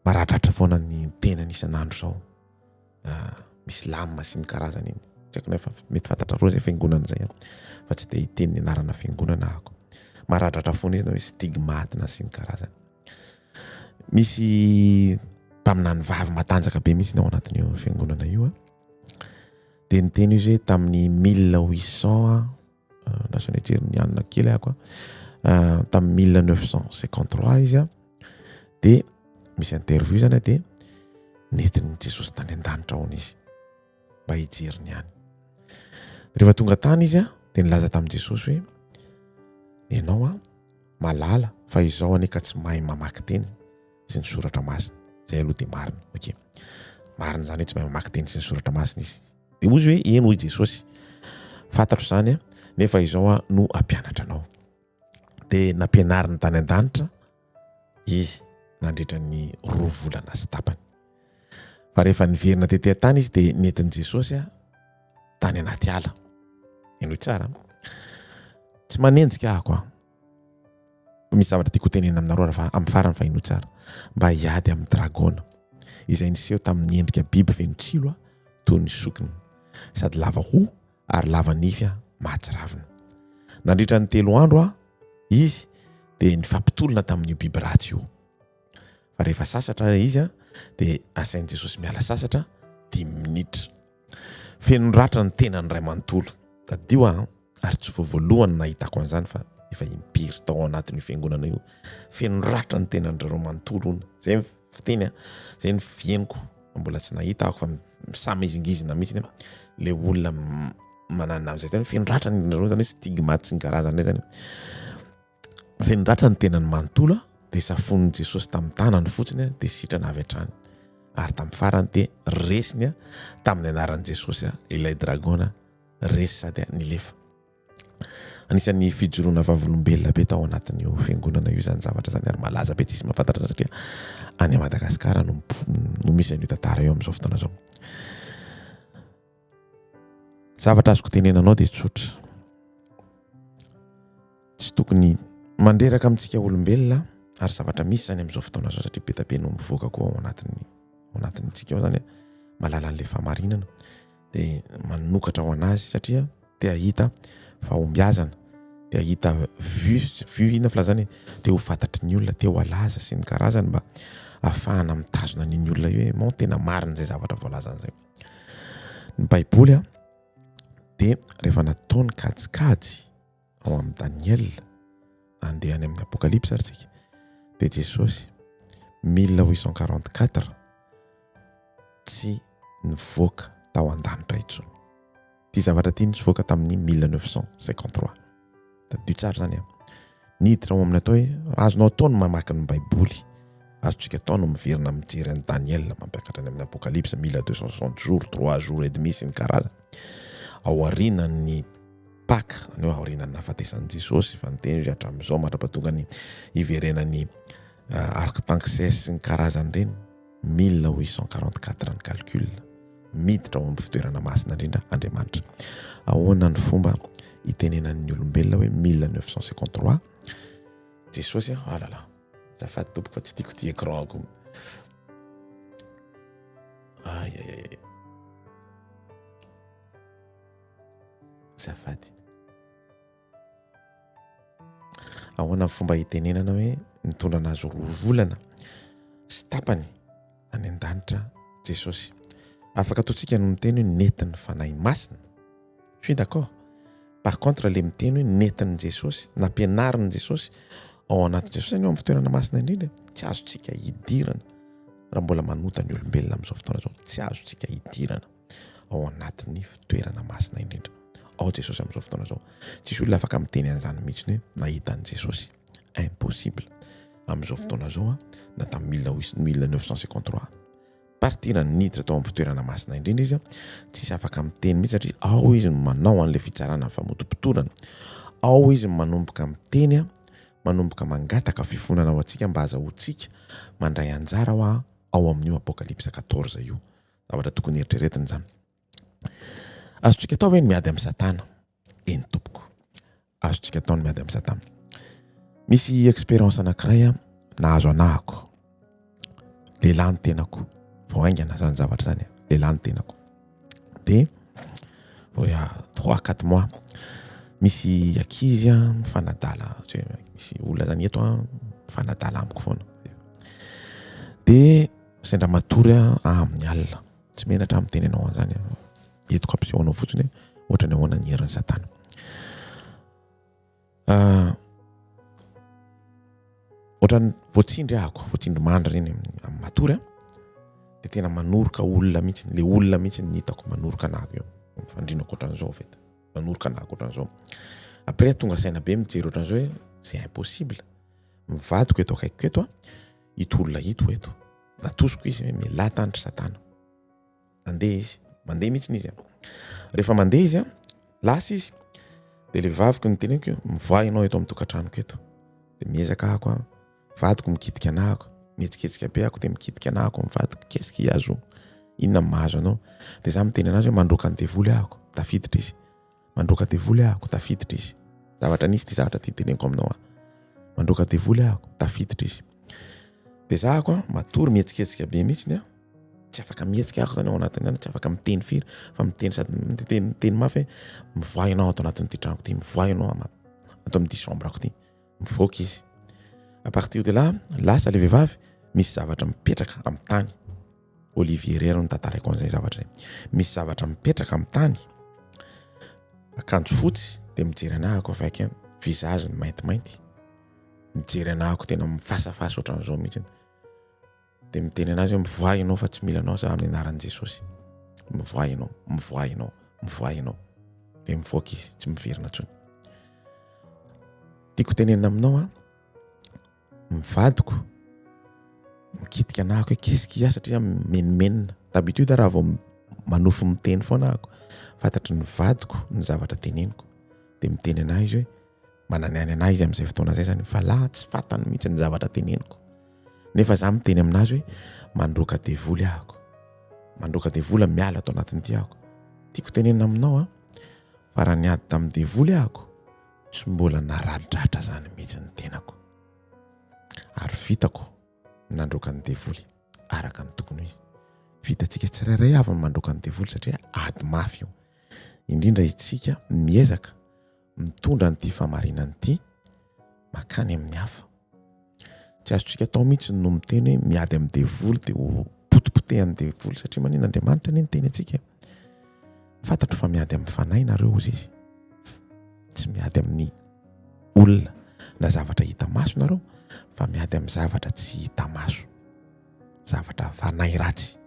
[SPEAKER 1] maradratra foana ny tenany isan'andro izao, misy lamina sy ny karazany iny, tsy haiko nefa mety fantatrareo izay fiangonana izay an, fa tsy te hiteny ny anarana fiangonana ahako, maradratra foana izy na hoe stigmate na sy ny karazany. Misy mpaminany vavy matanjaka be mihitsy ao anatin'io fiangonana io an, dia niteny izy hoe tamin'ny 1800 lasa nijery ny anona kely ako a tamin'ny 1953 izy a dia misy interview zany a dia nentin'i Jesosy tany an-danitra hono izy mba hijery ny any. Rehefa tonga tany izy a dia nilaza tamin'i Jesosy hoe ianao a malala fa izao anie ka tsy mahay mamaky teny sy ny soratra masina. Zay aloha dia marina. Ok. Marina izany hoe tsy mahay mamaky teny sy ny soratra masina izy. Dia hoy izy hoe, Eny, hoy Jesosy, fantatro izany, nefa izao aho no hampianatra anao. Dia nampianariny tany an-danitra izy nandritra ny roa volana sy tapany. Fa rehefa niverina tety an-tany izy dia nentin'i Jesosy tany anaty ala. Henoy tsara. Tsy manenjika ahako aho. Misy zavatra tiako hotenenina aminareo raha amin'ny farany fa henoy tsara. Mba hiady amin'ny dragona, izay niseho tamin'ny endrika biby feno tsilo toy ny sokina, sady lava hoho ary lava nify mahatsiravina. Nandritra ny telo andro izy dia nifampitolona tamin'io biby ratsy io. Fa rehefa sasatra izy dia asain'i Jesosy miala sasatra dimy minitra. Feno ratra ny tenany iray manontolo. Tadidio aho ary tsy vao voalohany nahitako an'izany fa efa impiry tao anatin'io fiangonana io. Feno ratra ny tenany reo manontolo hono. Zay ny fiteny a, zay ny fihenoko. Mbola tsy nahita aho fa samy mihizingizina mihitsy le olona manana an'izay tena feno ratra ny reo zany hoe stigmate sy ny karazany reny zany. Feno ratra ny tenany manontolo dia safonin'i Jesosy tamin'ny tanany fotsiny dia sitrana avy hatrany. Ary tamin'ny farany dia resiny tamin'ny anaran'i Jesosy ilay dragona resy sady nilefa. Anisan'ny fijoroana vavolombelona be tao anatin'io fiangonana io izany zavatra izany ary malaza be tsisy mahafantatra satria any Madagasikara no no misy an'io tantara io amin'izao fotoana izao. Zavatra azoko tenena anao dia tsotra. Tsy tokony mandreraka amintsika olombelona ary zavatra misy izany amin'izao fotoana izao satria be dia be no mivoaka koa ao anatin'ny ao anatintsika ao izany mahalala an'ilay fahamarinana dia manokatra ho an'azy satria te hahita fahombiazana, te hahita vue, vue inona filazana e, te ho fantatry ny olona, te ho alaza sy ny karazany mba ahafahana mitazona an'iny olona io hoe mon tena marina izay zavatra voalazany izay. Ny Baiboly a dia rehefa nataony kajikajy ao amin'i Daniela. Andeha any amin'ny Apokalypsy ary tsika. Dia Jesosy 1844 tsy nivoaka tao an-danitra intsony. Ity zavatra ity nivoaka tamin'ny 1953. Tadidio tsara izany an. Niditra ao amin'ny atao hoe azonao atao ny mamaky ny Baiboly. Azontsika atao ny miverina mijery an'i Daniel mampiakatra any amin'ny Apokalypsy 1260 jours, 3 jours et demi sy ny karazany. Ao aorianan'ny Paka, izany hoe aorianan'ny nahafatesan'i Jesosy, efa niteny izy hatramin'izao mandra-pahatonga ny hiverenan'ny Arctanxes sy ny karazany ireny. 1844 ny calcul. Miditra ao amin'ny fitoerana masina indrindra Andriamanitra. Ahoana ny fomba itenenan'ny olombelona hoe 1953 Jesosy ah là là. Azafady tompoko fa tsy tiako ity écran-ko. Ay ay ay. Azafady. Ahoana ny fomba hitenenana hoe nitondra anazy roa volana sy tapany any an-danitra Jesosy? Afaka ataontsika ny miteny hoe nentin'ny Fanahy Masina. Je suis d'accord. Par contre, le miteny hoe nentin'i Jesosy, nampianarin'i Jesosy ao anatin'i Jesosy any ao amin'ny fitoerana masina indrindra, tsy azontsika hidirana raha mbola manota ny olombelona amin'izao fotoana izao, tsy azontsika hidirana. ao anatin'ny fitoerana masina indrindra. Ao Jesosy amin'izao fotoana izao. Tsisy olona afaka miteny an'izany mihitsy hoe nahita an'i Jesosy. Impossible. Amin'izao fotoana izao, na tamin'ny 1953, partir niditra tao amin'ny fitoerana masina indrindra izy, tsisy afaka miteny mihitsy satria ao izy no manao an'ilay fitsarana ny famotopotorana. Ao izy no manomboka miteny, manomboka mangataka fifonana ho antsika mba hazahoantsika mandray anjara ao amin'io Apokalypse 14 io. Zavatra tokony eritreretina izany. Azontsika atao ve ny miady amin'i Satana? Eny tompoko. Azontsika atao ny miady amin'i Satana. Misy expérience anankiray nahazo anahako. Lehilahy ny tenako. Vao haingana izany zavatra izany. Lehilahy ny tenako. Dia vao ya 3 4 mois misy ankizy mifanadala, misy olona zany eto mifanadala amiko foana. Dia Sendra matory aho amin'ny alina. Tsy menatra aho miteny anao an'izany. Entiko hampiseho anao fotsiny hoe ohatran'ny ahoana ny herin'i Satana. Ah, ohatran'ny voatsindry ahako, voatsindry mandry ireny amin'ny matory aho. Dia tena manoroka olona mihitsy, le olona mihitsy ny hitako manoroka anahako eo. Fandrinako ohatran'izao en fait. Manoroka anahako ohatran'izao. Après tonga saina be mijery ohatran'izao hoe c'est impossible. Ny vadiko eto akaikiko eto ito olona ito eto. Natosiko izy hoe mialà tany ry satana. Nandeha izy, mandeha mihitsy izy. Rehefa mandeha izy, lasa izy. Dia le vaviko niteneniko hoe mivoaha ianao eto amin'ny tokantranoko eto. Dia miezaka ahako aho, vadiko mikitika anahako, mihetsiketsika be ahako dia mikitika anahako amin'ny vadiko, qu'est-ce qu'il y a zo? Inona no mahazo anao? Dia za miteny anazy hoe mandroaka ny devoly ahako, tafiditra izy. Mandroaka devoly ahako, tafiditra izy. Zavatra nisy ity zavatra ity teneniko aminao ah. Mandroaka devoly ahako, tafiditra izy. Dia za ako ah, matory mihetsiketsika be mihitsy ah. Tsy afaka mihetsika ahako zany ao anatiny any, tsy afaka miteny firy fa miteny sady miteny miteny mafy hoe mivoaha ianao ato anatin'ity tranoko ity, mivoaha ianao ato amin'ity chambre-ko ity. Mivoaka izy. À partir de là, lasa le vehivavy, misy zavatra mipetraka amin'ny tany. Olivier irery no tantaraiko an'izay zavatra izay. Misy zavatra mipetraka amin'ny tany, akanjo fotsy, dia mijery anahako avec un visage maintimainty. Mijery anahako tena mifasafasa ohatran'izao mihitsy. Dia miteny anazy hoe mivoaha ianao fa tsy mila anao za amin'ny anaran'i Jesosy. Mivoaha ianao, mivoaha ianao, mivoaha ianao. Dia mivoaka izy, tsy miverina intsony. Tiako tenenina aminao an, ny vadiko mikitika anahako hoe qu'est-ce qu'il y a satria mimenomenona. D'habitude raha vao manofy miteny foana ahako, fantatry ny vadiko ny zavatra teneniko. Dia miteny anahy izy hoe mananihany anahy izy amin'izay fotoana izay zany fa lahy tsy fantany mihitsy ny zavatra teneniko. Nefa za miteny aminazy hoe mandroaka devoly ahako. Mandroaka devoly miala ato anatin'ity ahako. Tiako tenenina aminao an, fa raha niady tamin'ny devoly ahako, tsy mbola naradratra zany mihitsy ny tenako. Ary vitako ny nandroaka ny devoly araka ny tokony ho izy. Vitantsika tsirairay avy ny mandroaka ny devoly satria ady mafy io. Indrindra isika miezaka mitondra an'ity fahamarinana ity makany amin'ny hafa. Tsy azontsika atao mihitsy no miteny hoe miady amin'ny devoly dia ho potipotehan'ny devoly satria maninona Andriamanitra anie niteny antsika. Fantatro fa miady amin'ny fanahy nareo hozy izy. Tsy miady amin'ny olona. na zavatra hita maso nareo fa miady amin'ny zavatra tsy hita maso, zavatra fanahy ratsy.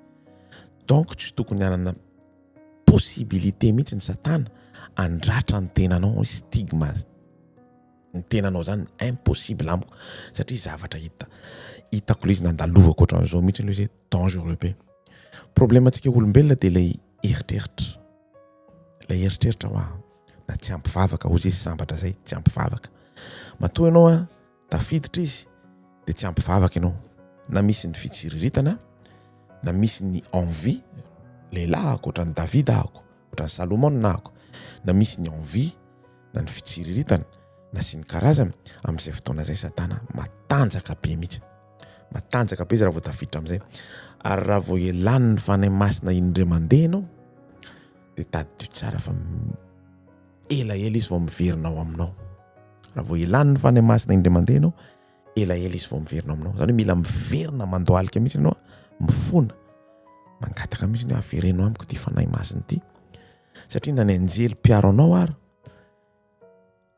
[SPEAKER 1] Donc tsy tokony hanana possibilité mihitsy ny satana handratra ny tenanao hoe stigma ny tenanao zany impossible amiko satria zavatra hita hitako le izy nandalovako ohatran'izao mihitsy le izy hoe dangereux be. Problème antsika olombelona dia ilay eritreritra, ilay eritreritra hoa na tsy ampy vavaka hozy izy sambatra zay tsy ampy vavaka. Matoa ianao a tafiditra izy dia tsy ampy vavaka ianao na misy ny fitsiriritana na misy ny envie lehilahy ako ohatran'i Davida ako ohatran'i Salomon ako na misy ny envie na ny fitsiriritana na sy ny karazany amin'izay fotoana izay satana matanjaka be mihitsy matanjaka be izy raha vao tafiditra amin'izay ary raha vao elan'ny fanahy masina indray mandeha ianao dia tadidio tsara fa elaela izy vao miverina ao aminao raha vao elan'ny fanahy masina indray mandeha ianao elaela izy vao miverina ao aminao zany hoe mila miverina mandohalika mihitsy ianao mifona mangataka mihitsy hoe avereno amiko ity fanahy masina ity satria na ny anjely mpiaro anao ary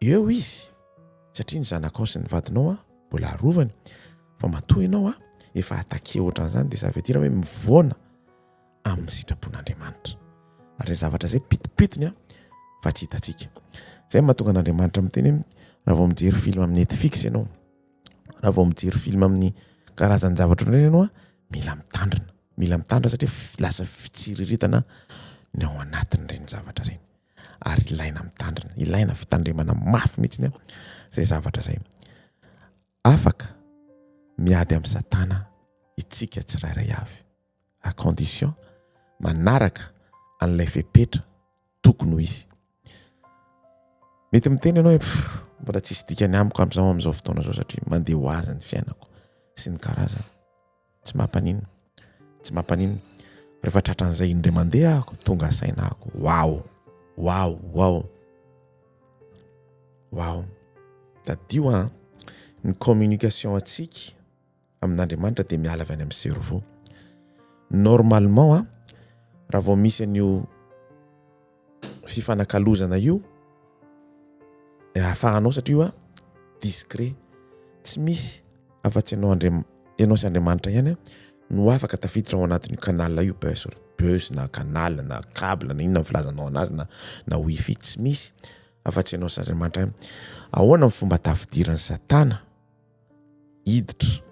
[SPEAKER 1] eo izy satria ny zanakao sy ny vadinao a mbola arovany fa matoa ianao a efa attaqué ohatran'izany dia ça veut dire hoe mivoana amin'ny sitrapon'Andriamanitra ary izay zavatra izay pitopitony a fa tsy hitantsika izay mahatonga an'Andriamanitra miteny hoe raha vao mijery film amin'ny Netflix ianao raha vao mijery film amin'ny karazan-javatra ireny ianao a mila mitandrina mila mitandrina satria lasa fitsiriritana ny ao anatin'ireny zavatra ireny ary ilaina mitandrina, ilaina fitandremana mafy mihitsy ny izay zavatra izay. Afaka miady amin'i Satana itsika tsirairay avy, à condition manaraka an'ilay fepetra tokony ho izy. Mety miteny ianao hoe mbola tsisy dikany amiko amin'izao amin'izao fotoana izao satria mandeha ho azy ny fiainako sy ny karazany. Tsy mampaninona. Tsy mampaninona. Rehefa tratran'izay indray mandeha aho, tonga saina aho. Wow! Wow! Wow! Wow! Tadidio an, ny communication antsika amin'Andriamanitra dia miala avy any amin'ny cerveau. Normalement an, raha vao misy an'io fifanakalozana io, ahafahanao satria io an, discret, tsy misy afa-tsy ianao Andriam- ianao sy Andriamanitra ihany no afaka tafiditra ao anatin'io canal io bus, bus na canal na cable na inona ny filazanao anazy na na wifi tsy misy afa-tsy ianao sy Andriamanitra ihany. Ahoana ny fomba tafidiran'i Satana hiditra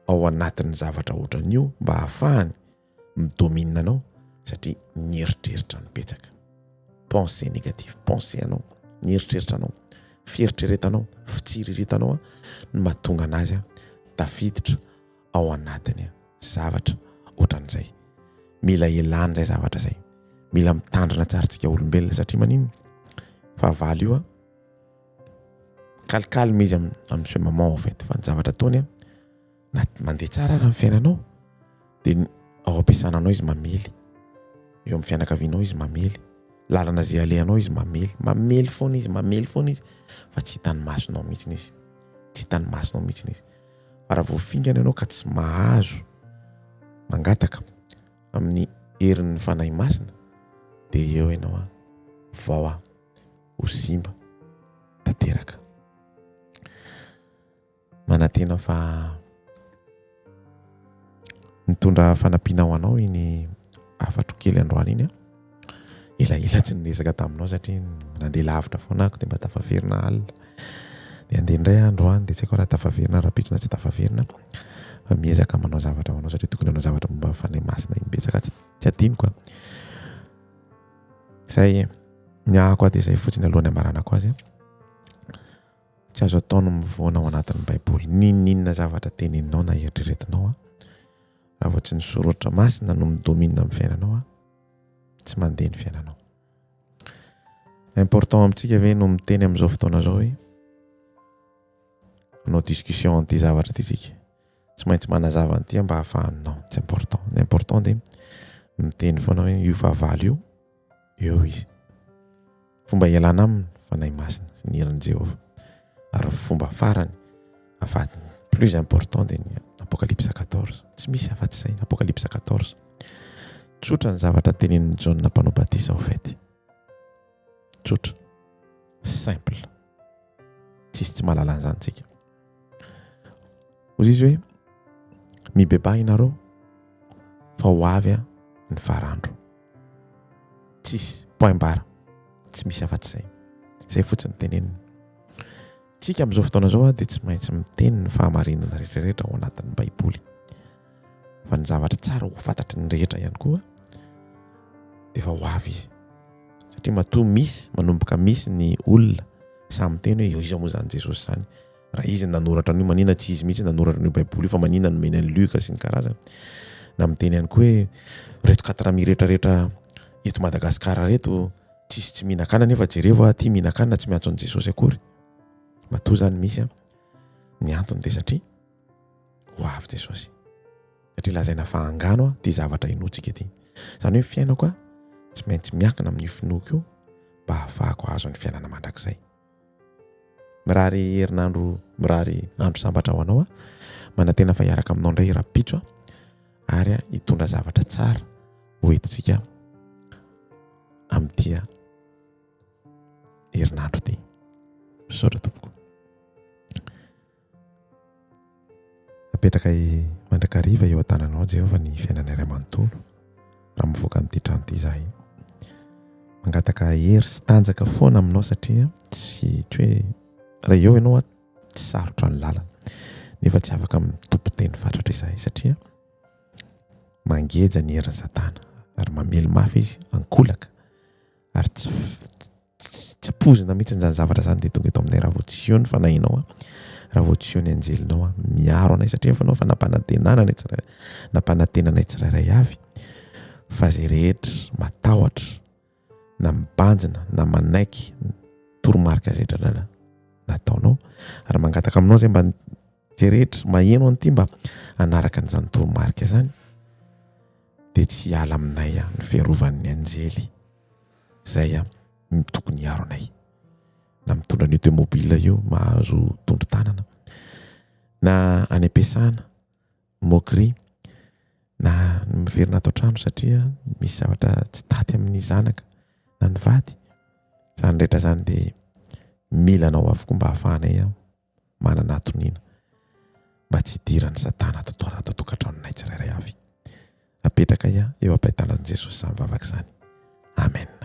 [SPEAKER 1] ao anatin'ny zavatra ohatran'io mba hahafahany mi-domine anao satria ny eritreritra no betsaka. Pensée négative, pensée anao, ny eritreritra anao, fieritreretanao, fitsiriritanao no mahatonga anazy tafiditra ao anatiny zavatra ohatran'izay. Mila elana izay zavatra izay. Mila mitandrina tsara tsika olombelona satria maninona? Fahavalo io calcalme izy amin'ny ce moment en fait fa ny zavatra ataony na mandeha tsara ara ny fiainanao dia ao am-piasana anao izy mamely, eo amin'ny fianakavianao izy mamely, lalana izay alehanao izy mamely, mamely foana izy, mamely foana izy fa tsy hitan'ny masonao mihitsy izy, tsy hitan'ny masonao mihitsy izy. Fa raha vao fingana ianao ka tsy mahazo mangataka amin'ny herin'ny Fanahy Masina dia eo ianao vao ho simba tanteraka. Manantena fa nitondra fanampiana ho anao iny hafatro kely androany iny. Elaela tsy niresaka taminao satria nandeha lavitra foana aho dia mba tafaverina alina. Dia handeha indray aho androany dia tsy haiko raha tafaverina rahampitso na tsy tafaverina. Fa miezaka manao zavatra ho anao satria tokony hanao zavatra momba ny Fanahy Masina imbetsaka tsy tsy adinoko. Izay ny ahako dia izay fotsiny alohan'ny hamaranako azy. Tsy azo atao ny mivoana ao anatin'ny Baiboly. N'inon'inona zavatra teneninao na eritreretinao, raha vao tsy ny soratra masina no mi-domine amin'ny fiainanao, tsy mandeha ny fiainanao. Important amintsika ve no miteny amin'izao fotoana izao hoe hanao discussion an'ity zavatra ity tsika? Tsy maintsy manazava an'ity mba hahafahany non, tsy important. Ny important dia miteny foana hoe io fahavalo io eo izy. Fomba hialana aminy, Fanahy Masina sy ny herin'i Jehovah. Ary ny fomba farany, afa plus important dia ny Apokalypsa 14. Tsy misy afa-tsy izay, Apokalypsa 14. Tsotra ny zavatra tenenin'i Jaona mpanao batisa au fait. Tsotra. Simple. Tsisy tsy mahalala an'izany tsika. Hoy izy hoe mibebaha ianareo fa ho avy ny farandro. Tsisy point barre. Tsy misy afa-tsy izay. Izay fotsiny teneniny. Tsika amin'izao fotoana izao dia tsy maintsy miteny ny fahamarinana rehetrarehetra ao anatin'ny Baiboly. Fa ny zavatra tsara ho fantatry ny rehetra ihany koa dia efa ho avy izy. Satria matoa misy, manomboka misy ny olona samy miteny hoe io iza moa izany Jesosy izany. Raha izy no nanoratra an'io, manina tsy izy mihitsy nanoratra an'io Baiboly io fa manina nomeny an'i Luka sy ny karazany. Na miteny ihany koa hoe reto katrami rehetrarehetra eto Madagasikara reto tsisy tsy mihinan-kanina nefa jerevo aty mihinan-kanina tsy miantso an'i Jesosy akory. Matoa izany misy an, ny antony dia satria ho avy Jesosy. Satria lazaina fa angano ity zavatra inoantsika ity. Izany hoe ny fiainako tsy maintsy miankina amin'io finoako io mba hahafahako hahazo ny fiainana mandrakizay. Mirary herinandro, mirary andro sambatra ho anao aho. Manantena fa hiaraka aminao indray rahampitso aho ary hitondra zavatra tsara ho entintsika amin'ity herinandro ity. Misaotra tompoko. Apetraka mandrakariva eo an-tananao Jehovah ny fiainanay iray manontolo raha mivoaka an'ity trano ity izahay. Mangataka hery sy tanjaka foana aminao satria tsy tsy hoe raha eo ianao tsy sarotra ny lalana nefa tsy afaka mitompo teny fatratra izahay satria mangeja ny herin'i Satana ary mamely mafy izy ankolaka ary tsy Tsy ampoizina mihitsy izany zavatra izany dia tonga eto aminay raha vao tsy eo ny fanahinao raha vao tsy eo ny anjelinao miaro anay satria efa anao fa nampanantenana anay tsirairay nampanantena anay tsirairay avy fa izay rehetra matahotra na mibanjina na manaiky toromarika izay rehetra nataonao ary mangataka aminao izay mba izay rehetra maheno an'ity mba hanaraka an'izany toromarika izany dia tsy hiala aminay ny fiarovan'ny anjely izay no tokony hiaro anay. Na mitondra ny automobile io mahazo tondro-tanana, na any am-piasana, moquerie, na ny miverina ato an-trano satria misy zavatra tsy taty amin'ny zanaka na ny vady. Izany rehetra izany dia mila anao avokoa mba hahafahanay manana hatoniana mba tsy hidiran'i Satana ato ato an-tokantranonay tsirairay avy. Apetraka eo am-pahitanan'i Jesosy izany vavaka izany. Amen.